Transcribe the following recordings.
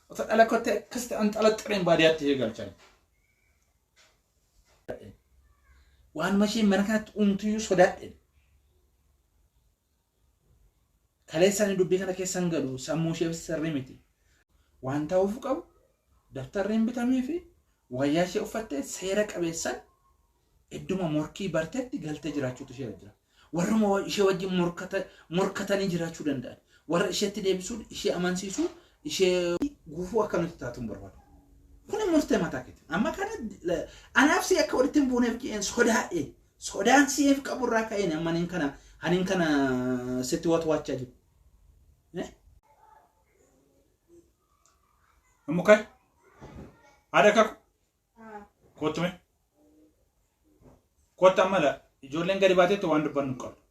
Osoo dhala kottee akkas ta'an xalaxxareen baadiyyaatti ishee galchan. Waanuma isheen mana kanatti uumtuyyuu sodaadhe. Kaleessa ani dubbii kana keessa hin galu sammuu isheef sirrii miti. Waan ta'uuf qabu daftarri hin bitamee fi wayyaa ishee uffattee seera qabeessan idduma morkii bartetti galtee jiraachuutu ishee jira. Warruma ishee wajjin morkatanii jiraachuu danda'an. Warra isheetti deebisuu, ishee amansiisuu, ishee gufuu akka nuti taatu hin barbaadu. Kun murtee mataa keeti. Amma kana anaaf si akka walitti hin buuneef jedheen sodaadhe. Sodaan siif qabu irraa ka'een amma aniin kana aniin kana sitti watwaachaa jiru. Eh? Ammoo kai. Haadha kaku. Kottu mee. Kottu amma la ijoolleen gadi baatetti waan dubbannu hin qabnu.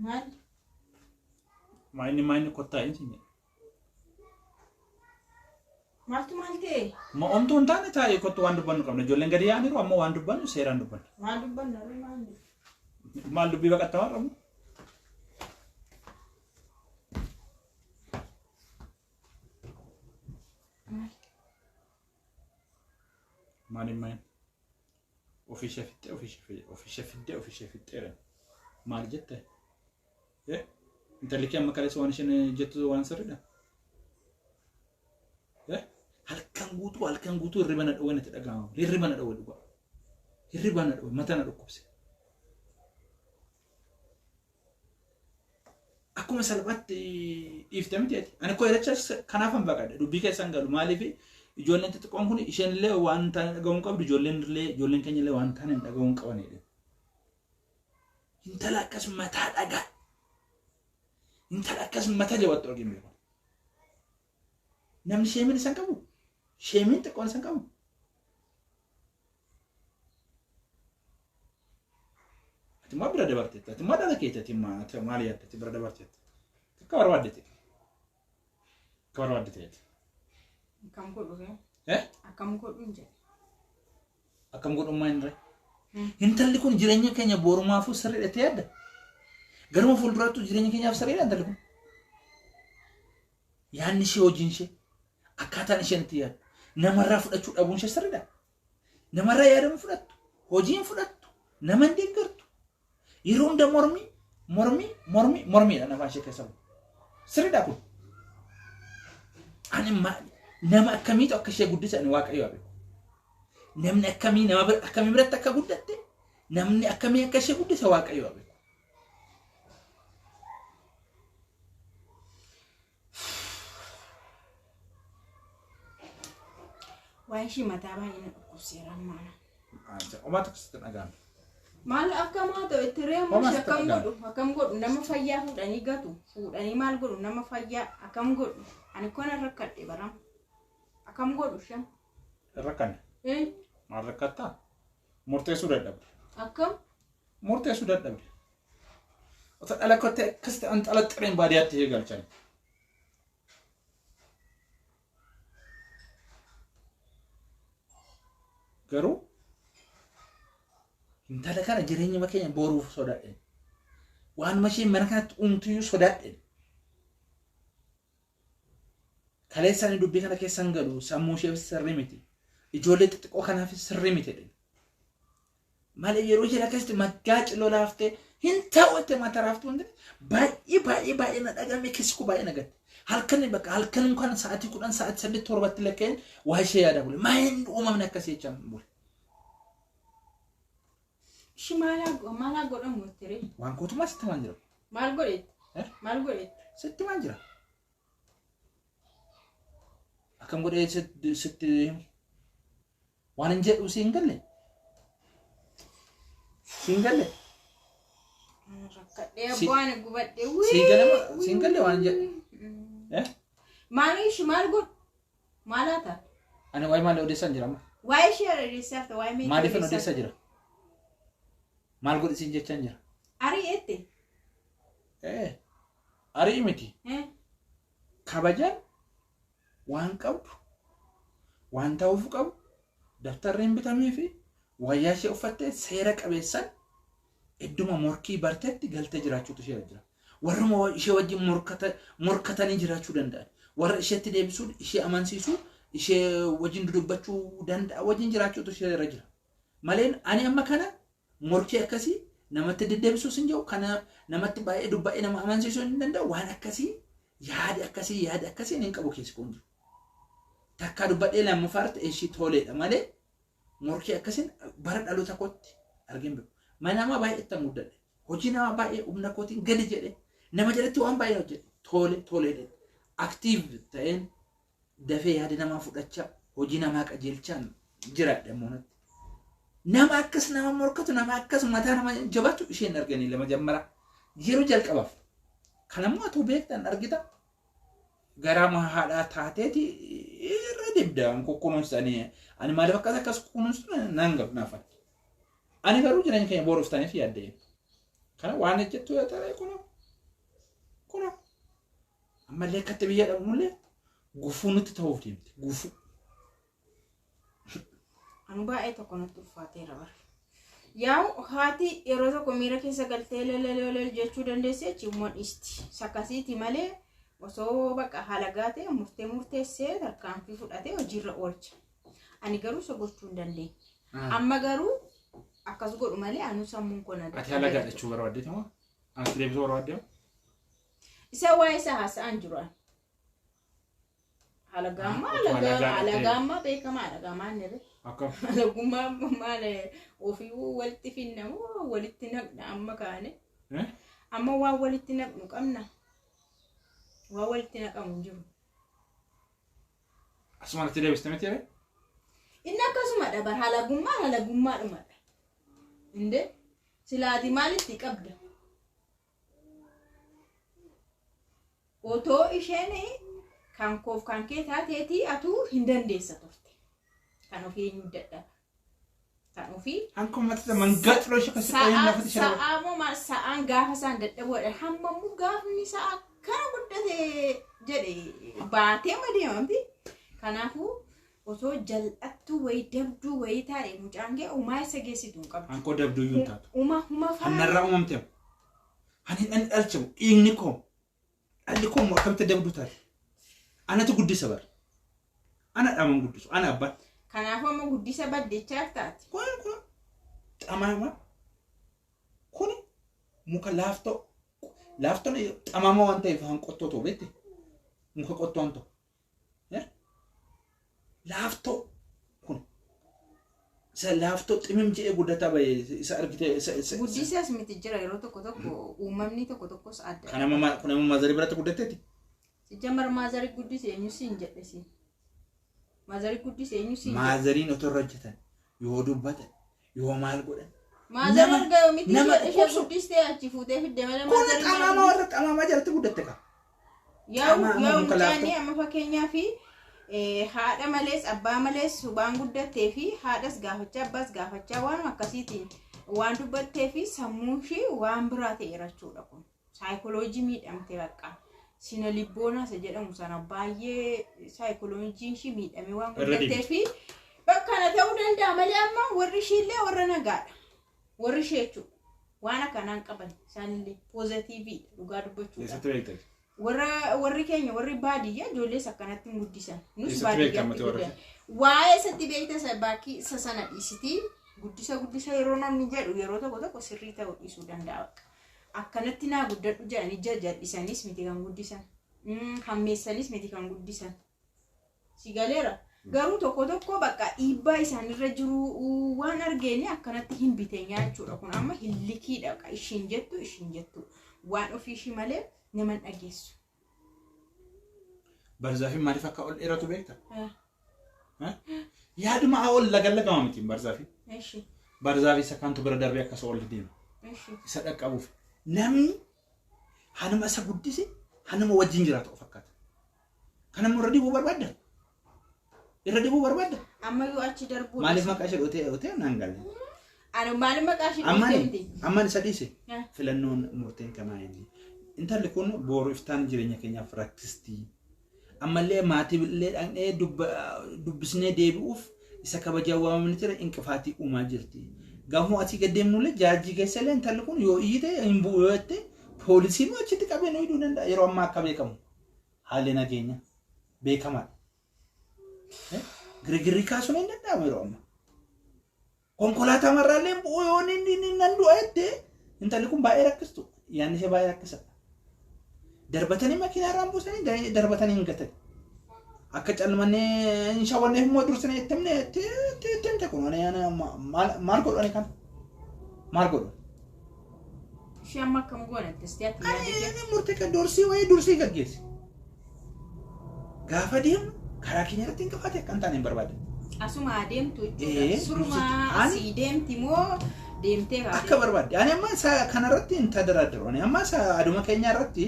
Maal? Maayinni maayinni kottaa hin siin jedhe. Maaltu maal ta'e? Ma omtuu hin taane taa'ee kottu waan dubbannu qabna. Ijoolleen gadi yaa'aniiru amma waan dubbannu seeraan dubbanna. Maal dubbanna ree maal? Maal dubbii baqattaa waan qabnu? Maal? Maaliin maayini? Ofiishee fixxee ofiishee ofiishee fiddee ofiishee fixxeera. Maal jette? Eh? Intalli kee amma kaleessa waan isheen jettu waan sirriidha? Eh? Halkan guutuu halkan guutuu hirriba na dhowwe natti dhaga'ama. Hirriba na dhowwe dhugaa. Hirriba na dhowwe mata na dhukkubse. Akkuma salphaatti dhiifte miti ati. Ani koo jecha kanaafan baqadhe dubbii keessan galu maaliif ijoolleen xixiqqoon kun isheen illee waan hin taane dhaga'uu hin qabdu ijoolleen illee ijoolleen keenya illee waan hin taane dhaga'uu hin qabanidha. Intala akkas mataa dhagaa. Intala akkas mataa jabaattu arginu beeku. Namni sheemiin isan qabu. Sheemiin xiqqoon isan qabu. Ati immoo bira dabarteetta. Ati immoo dhala keeti. Ati immoo maal yaadda? Ati bira dabarteetta. Akka barbaadde ta'e. Akka barbaadde ta'e. Akkam godhu ree? Eh? Akkam godhu hin jedhe. Akkam godhummaa hin ree? Intalli kun jireenya keenya borumaafuu sirriidha itti yaadda? Garuma fuulduraattuu jireenya keenyaaf sirriidha intalli kun? Yaadni ishee hojiin ishee akkaataan isheen itti yaaddu namarraa fudhachuu dhabuun ishee sirriidha. Namarraa yaadama fudhattu hojiin fudhattu nama hin deeggartu yeroo hunda mormii mormii mormii mormiidha nafaan ishee keessa bu'u. Sirriidha kun. Ani nama akkamiitu akka ishee guddise ani waaqayyo haa beeku. Namni akkamii nama bira akkamii biratti akka guddatte namni akkamii akka ishee guddise waaqayyo haa beeku. Waa'ee ishii mataa baay'ee na dhukkubseera ammaana. Homaa tokko sitti dhaga'ame. Maal akka maa ta'u itti reemu Homaa ishee sitti akkam dhaga'ame. godhu akkam godhu nama fayyaa fuudhanii gatu fuudhanii maal godhu nama fayyaa akkam godhu ani kona rakkadhe baram akkam godhu ishee. Rakkanne. Eh, Maal rakkattaa? Murteessuu dadhabde. Akkam Murteessuu dadhabde. Osoo dhala kottee akkas ta'an xalaxxareen baadiyyaatti ishee galchan. Garuu intala kana jireenya keenya boruuf sodaadhe. Waanuma isheen mana kanatti uumtuyyuu sodaadhe. Kaleessa ani dubbii kana keessa hin galu sammuu isheef sirrii miti. Ijoollee xixiqqoo kanaafis sirrii miti jedhe. Malee yeroo isheen akkasitti maggaa ciloo laaftee hin ta'u jettee mataa raaftu wanti baay'ee baay'ee baay'ee na dhagame keessi koo baay'ee na gatte. Halkan bakka halkan kan sa'aatii 10 sa'aatii 8 7tti lakkeen waa ishee yaada bule. Maa hin uumamne akkasii jechaa bule. Ishii maalaa godhamu itti ree? Waan kootumaa sitti maan jira. Maal godhetti? Eh? Maal godhetti? Sitti maan jira. Akkam godhee sitti sitti himu? Waan hin jedhu si hin galle? Si hin galle? Rakkadhee Si- abbaa ani gubadhee. Si gale si hin galle waan hin jedhu? Eh? Maal ishii maal godhu? Maal haa taatu? Ani waa'ee maalii odeessaan jira amma? Waa'ee ishee odeessaa jirta waa'ee meetii Maaliifan odeessaa jira? Maal godhi siin jechaan jira? Ari'eette. Eh, ari'i miti. Eh? Kabajaan waan qabdu, waan ta'uuf qabu, daftarri hin bitamee fi wayyaa ishee uffattee seera qabeessan idduma morkii bartetti galtee jiraachuutu ishee jira. Warruma ishee wajjin morkatanii jiraachuu danda'an. Warra isheetti deebisuu, ishee amansiisuu, ishee wajjin dudubbachuu danda'a, wajjin jiraachuutu ishee irra jira. Maleen ani amma kana morkii akkasii namatti deddeebisuus hin jiru, kana namatti baay'ee dubba'ee nama amansiisuu hin danda'u. Waan akkasii, yaada akkasii, yaada akkasii hin qabu keessi kun jiru. Takkaa dubbadhee lammaffaarratti ishii toleedha malee morkii akkasiin bara dhaloota kootti argeen beeku. Mana namaa baay'ee ittiin guddadhe. Hojii namaa baay'ee humna kootiin gadi jedhe, nama jalatti waan baay'ee hojjedhe, tole tolee active ta'een dafee yaada namaa fudhachaa, hojii namaa qajeelchaan jiraadhe moonatti. Nama akkas nama morkatu, nama akkas mataa nama jabaatu isheen arganii lama jammara yeroo jalqabaaf. Kanammoo atu beektan argita. Garaa haadhaa taateeti irra dibda kukkunuunsanii. Ani maaliif akkas akkas kunuunsu nan galu naafan. Ani garuu jireenya keenya boruuf taniif yaaddee. Kana waan hojjettu yoo ta'e, kunoo kunoo ammallee akkatti biyya dhabnullee gufuu nutti ta'uuf deemti, gufuu. Anu baay'ee tokko natti ulfaateera bara. Yaa'u, haati yeroo tokko miira keessa galtee lolololol jechuu dandeessi, achi immoo dhiisti. Sakkasiiti malee osoo bakka halagaa ta'e murtee murteessee tarkaanfii fudhatee hojiirra oolcha. Ani garuu isa gochuu hin dandeenye. Amma garuu akkas godhu malee anu sammuun koo na Ati halagaa jechuu barbaaddeeti moo? Anatti deebisuu barbaadde moo? Isa waa'ee isaa haasa'an jiru ani. Halagaammaa Otoo halagaa halagaammaa beekamaa, halagaa maal? Akkam? Halagummaa maal ofii walitti finna moo walitti naqna amma kaane? Eh? Amma waan walitti naqnu qabna. Waan walitti naqamu hin jiru. Asuma natti deebiste miti jedhee? Inni akkasumadha bar, halagummaa halagummaadhumadha. Inde silaati maalitti qabda? Otoo isheen kan koof kan kee taateetii atuu hin dandeessa turte. Kan ofii eenyu dadhaba? Kan ofii Hanko mata mangaa xiloo ishee akkasitti dhahee lafatti ishee Sa'aa moo maal, sa'aan gaafa isaan dadhabuudha. Hammamuu gaafni sa'a kana guddate jedhe baatee ma deemamti. Kanaafuu osoo jal'attuu wayii, dabduu wayii taa'e, mucaan kee umaa isa geessitu hin qabdu. Hankoo dabduu iyyuu hin taatu. Uma huma Hannarraa uumamte. Hani dhalli dhalchamu dhiigni koo, dhalli koo immoo akkamitti dabduu taate? Anatu guddisa bara. Ana dhaaman guddisu, ana abbaan. Kanaafuu amma guddisa baddechaaf taate. Kun xamaama, kuni muka laaftoo, laaftoon xamaama waan ta'eef han qottoo ta'u beekte, muka qottoo han ta'u. Laaftoo kun isa laaftoo ximim jedhee guddataa bahe isa argite isa Guddisas miti jira, yeroo tokko tokko uumamni tokko tokkos adda. Kan amma kun amma maazarii biratti guddatteeti. Sijjamar maazarii guddise eenyu siin jedhe siin. Maazarii guddise eenyu siin jedhe. Maazariin otoo irra hojjetan, yoo dubbatan, yoo maal godhan. Maazarii erga yoomiti nama ishee dhukkubsu. guddistee achi fuutee fidde malee Kun maazarii maal xamaamaa, warra xamaamaa jalatti guddatte qaba. Yaa'u Xamaama yaa'u muka mucaan laaftoo. amma fakkeenyaa fi haadha malees abbaa malees waan guddattee fi haadhas gaafachaa abbaas gaafachaa waan akkasiitiin waan dubbattee fi sammuun ishee waan biraa ta'eera jechuudha kun. Saayikooloojii miidhamte bakka. Sina libboonaa isa jedhamu sana baay'ee saayikooloojiin ishee miidhamee waan Irra guddattee fi bakka kana ta'uu danda'a malee amma warri ishiillee warra nagaadha. Warri ishee jechuudha. Waan akkanaan qaban isaanillee poozitiiviidha dhugaa dubbachuudha. Eessatti beektan? Warra warri keenya warri baadiyyaa ijoollees akkanatti hin guddisan. Nus Eessatti beektan baadiyyaatti mati warra guddan. Waa'ee isatti beekta isa baakii isa sana dhiisitii, guddisa guddisa yeroo namni jedhu yeroo tokko tokko sirrii ta'uu dhiisuu danda'a. Bakka. Akkanatti naa guddadhu jedhanii jal'isanis miti kan guddisan. Hammeessanis miti kan guddisan. Si galeera. Garuu tokko tokko bakka dhiibbaa isaanirra jiru waan argeeni akkanatti hin biteenyaa jechuudha. Kun amma hillikiidha. Ishiin jettu ishiin jettu waan ofii ishii malee nama hin dhageessu. Barzaafiin maaliif akka ol dheeratu beekta? Yaaduma ol lagan miti barzaafiin. Eshi. Barzaafii isa kaantu bira darbee akkas ol deema. Eshi. Isa dhaqqabuuf. Namni hanuma isa guddise hanuma wajjin jiraatu of fakkaata. Kanammoo irra dibuu barbaadda? Irra dibuu barbaadda? Amma yoo achi darbuu. Maaliif maqaa ishee dhootee dhootee naan galle? Ani maaliif maqaa ishee Ammaan dhootee miti? ammaan isa dhiise, Eh. filannoon murteen kanaa inni. Intalli kun boru iftaan jireenya keenyaaf rakkistii. Ammallee maatii illee dhaqnee dubbisnee deebi'uuf isa kabajaa waamamni ture inqifaatii uumaa jirti. Gaafuma asii gad deemnullee jaarjii keessa illee intalli kun yoo iyyite hin bu'u yoo jette. Poolisiin achitti qabee nu hidhuu danda'a yeroo ammaa akka beekamu. Haalli nageenya beekamaadha. Girgirri kaasuun hin danda'amu yeroo ammaa. Konkolaataa marraallee bu'uu yoo inni nan du'a jettee intalli kun baay'ee rakkistu. Yaadni ishee baay'ee rakkisadha. Darbatanii makiinaa irraan buusanii darbatanii hin gatan. Akka calmannee hin shawwanneef immoo dursanii itti himne itti himte kun maal godhu ani kana? Maal godhu? Ishee amma akkam goona itti ati yaada kee. Ani murtee kan dursii wayii dursii gaggeessi. Gaafa deemnu karaa keenya irratti hin qabaate akka hin taane hin barbaadan. Asuma adeemtu jechuudha. Suruma Ani- asii deemti moo deemtee Akka barbaadde. Ani amma isa kanarratti hin tadaraadaru. Ani amma isa aduma keenya irratti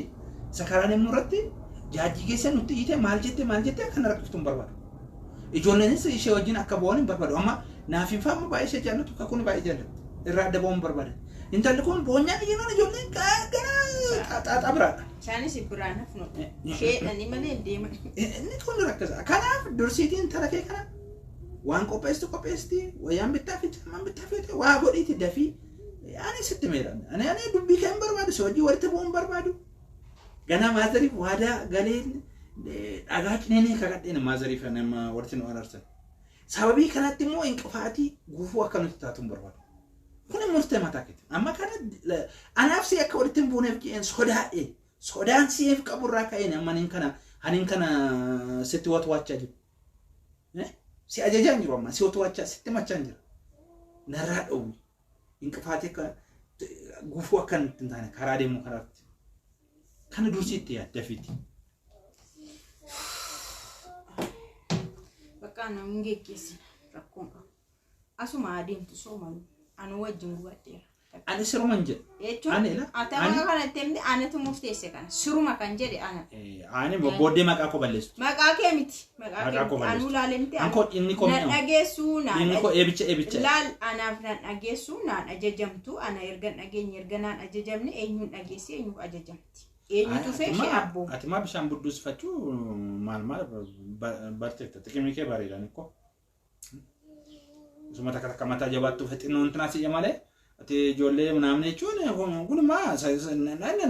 isa karaa deemnu irratti jaajii keessa nutti hiite maal jette maal jette akka rakkiftu hin barbaadu. Ijoolleenis ishee wajjin akka bo'an hin barbaadu. Amma naaf hin faama baay'ee ishee jaallatu kakuun baay'ee jaallatu. Irraa adda ba'uu hin barbaadan. Intalli kun boonyaan iyyinaan ijoolleen gara xaaxaa biraadha. Isaanis biraan hafnu. Isheedhanii malee hin deeman. Inni kun rakkisa. Kanaaf dursiitiin intala kee kana waan qopheessitu qopheessiti, wayyaan bittaa fi caammaan bittaa fi waa godhiiti dafii. Ani sitti meera. Ani ani dubbii kee hin barbaadu, si wajjin walitti bu'uu hin barbaadu. Ganaa maazariif waadaa galee dhagaa cineenee kakadheen maazariif nama walitti nu araarsan. Sababii kanatti immoo inqifaatii gufuu akka nuti taatu hin barbaadu. Kun murtee mataa keeti. Amma kana anaaf si akka walitti hin buuneef jedheen sodaa'e. Sodaan si'eef qaburraa ka'een amma anin kana anin kana sitti watwaachaa jiru. Si ajajaa hin jiru amma si watwaachaa sitti machaa hin jira. Narraa dhowwi. Inqifaatii akka gufuu akka hin taane karaa deemu karaatti. Kana dursii itti yaadda fiiti. Bakka namni geggeessina rakkoon qabu. Asuma adeemtu soomalu anu wajjin gubadheera. Ani siruma hin jedhu. Jechuun Ani la- ati ani- amma kana itti himte anatu murteesse kana suruma kan jedhe ana. Ani booddee maqaa koo balleessu. Maqaa kee miti. Maqaa Maqaa kee koo miti. Anuu balleessu. laalee miti. An koo inni koo Na mi'aawu. dhageessuu naan Inni koo eebicha eebicha. Laal anaaf naan dhageessuu naan ajajamtu ana erga hin dhageenye erga naan ajajamne eenyuun dhageessi eenyuuf ajajamti. Eenyutu fee ishee abboo. Ati maa bishaan budduusfachuu maal maal barteetta xiqimii kee bareedan ikkoo. Isuma takka takka mataa jabaattuu fexinnoon tinaa si'a malee ati ijoollee naamni jechuun kun maa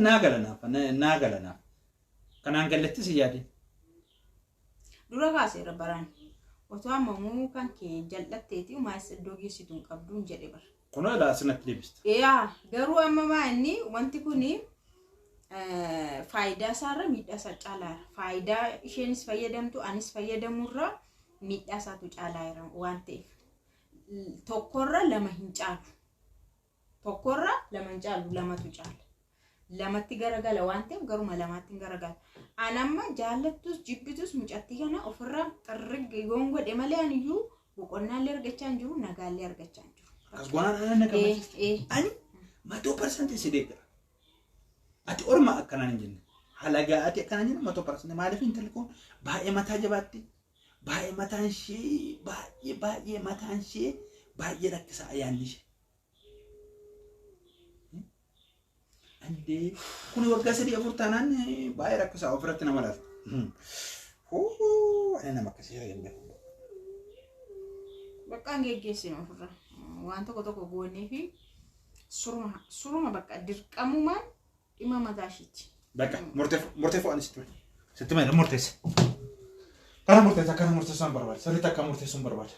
naa gala naaf naa gala naaf. Kanaan galletti si yaade. Dura kaaseera baraan. Otoo ammamuu kan kee jal'atteeti maas iddoo geessitu hin qabduun jedhe bara. Kunoo ilaa asinatti deebista. Yaa garuu amma maa inni wanti kuni faayidaa isaarra miidhaa isaa caalaara. Faayidaa isheenis fayyadamtu anis fayyadamurra miidhaa isaatu caalaara waan ta'eef. Tokkorra lama hin caalu. Tokkorra lama hin caalu lamatu caala. Lamatti garagala waan ta'eef garuma lamaatti hin garagala. An amma jaallattus jibbitus mucattii kana ofirraa xirrig yoon godhe malee aniyyuu boqonnaallee argachaa hin jiru nagaallee argachaa hin jiru. Akkas goonaan ana na gammachiisa. Ani 100% si deeggara. Ati orma akkanaan hin jenne. Halagaa ati akkanaan hin jenne 100% maaliif intalli kun baay'ee mataa jabaatti. Baay'ee mataan ishee baay'ee baay'ee mataan ishee baay'ee rakkisaa ayyaanni ishee. Andee kun waggaa 3 4 taanaan baay'ee rakkisaa ofirratti nama laata. Huu ani nama akkasii hin beeku. Bakka hin geggeessinu ofirra. Waan tokko tokko goonee fi suruma suruma bakka dirqamumaan dhimma mataa ishiiti. Bakka murteeffoo ani sitti hime. Sitti hime murteesse. Kana murteessa akkana murteessuu hin barbaada. Sirriitti akka murteessuu hin barbaada.